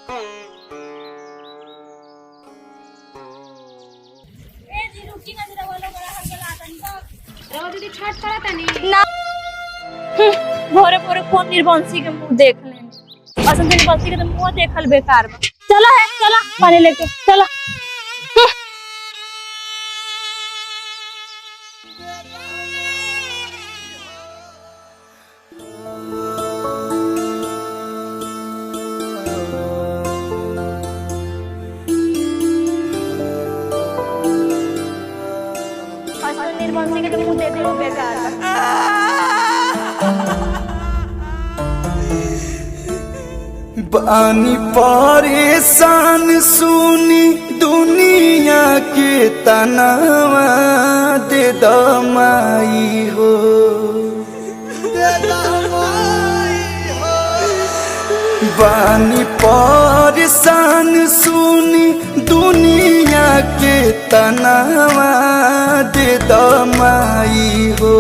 ए जी रुकी ना जरा, वाला बड़ा हल्का लातनी। रवा दीदी छठ करतानी ना, भोरे भोरे कौन निर्वंशी के मुंह देख लेने। असल निर्वंशी के तो मुंह देखल बेकार बा। चला है, चला पानी लेके चला। असल निर्वंशी के तो मुंह देखलो बेकार बा। बानी परेशान सुनी दुनिया के तनावा दे दमाई हो। बानी परेशान सुनी दुनिया के तनावा दे दमाई हो।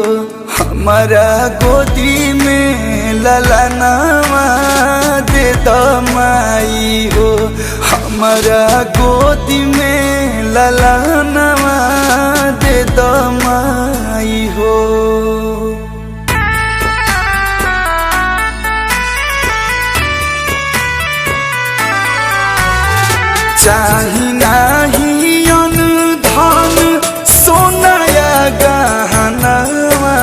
हमारा गोदी में ललनावा दे दमाई हो। हमारा गोदी में ललनावा दे दमाई हो। चाही नाही अन धन सोनाया गहनावा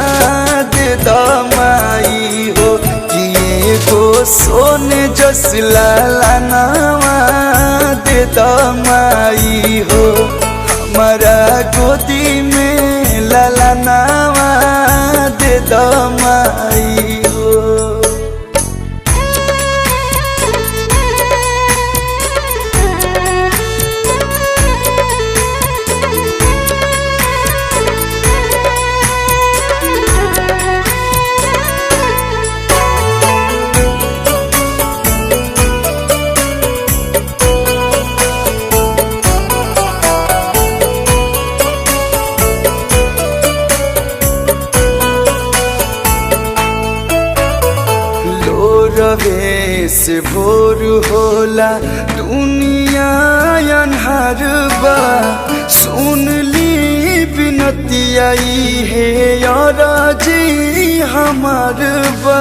दे दमाई हो। किए को सोने जस लालानावा दे दमाई हो। हमारा गोदी में ललनावा दे दमाई हो। रवे से भोर होला दुनिया अन्हार बा। सुन ली बिनती आई है जी हमार बा।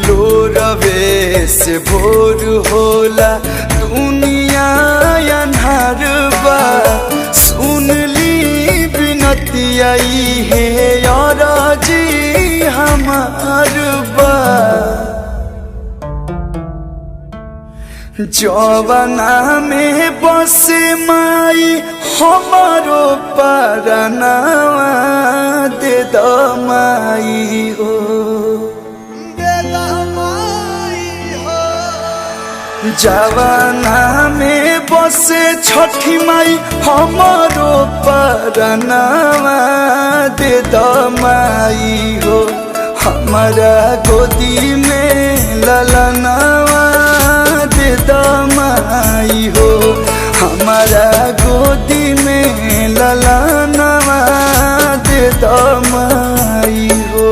लो रवे से भोर होला दुनिया अन्हार बा। सुन ली बिनती आई है जी हमार बा। जवाना में बस माई हमारो परनावा दे दमाई हो। जवाना में बसे छठी माई हमारो परनावा दे दमाई हो। हमारा गोदी में ललनावा दे दमाई हो। हमारा गोदी में ललनावा दे दमाई हो।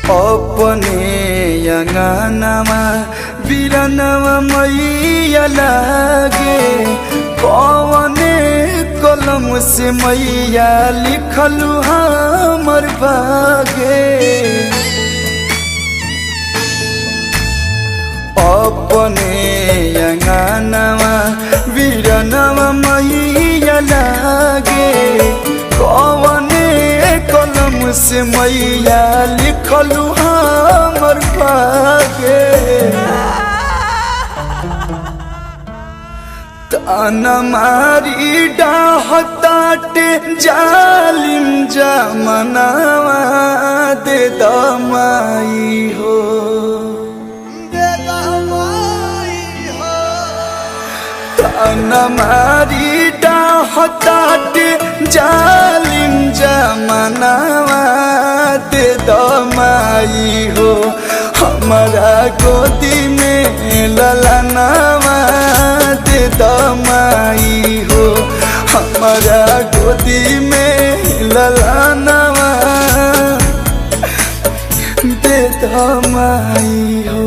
अपने अंगनामा बिरनवा मैया लागे। कौने कलम से मैया लिखलु हमर भागे। अपने अंगनामा बिरनवा मैया लागे। कौने कलम से मैया लिखलु हमर भागे। ताना मारी डाहताटे जालिम जमानावा दे दमाई हो। तान मारी डाहताटे जालिम जमानावा दे दमाई हो हमारा गोदी में ललनावा दे दमाई हो हमारा गोदी में ललनावा दे दमाई हो।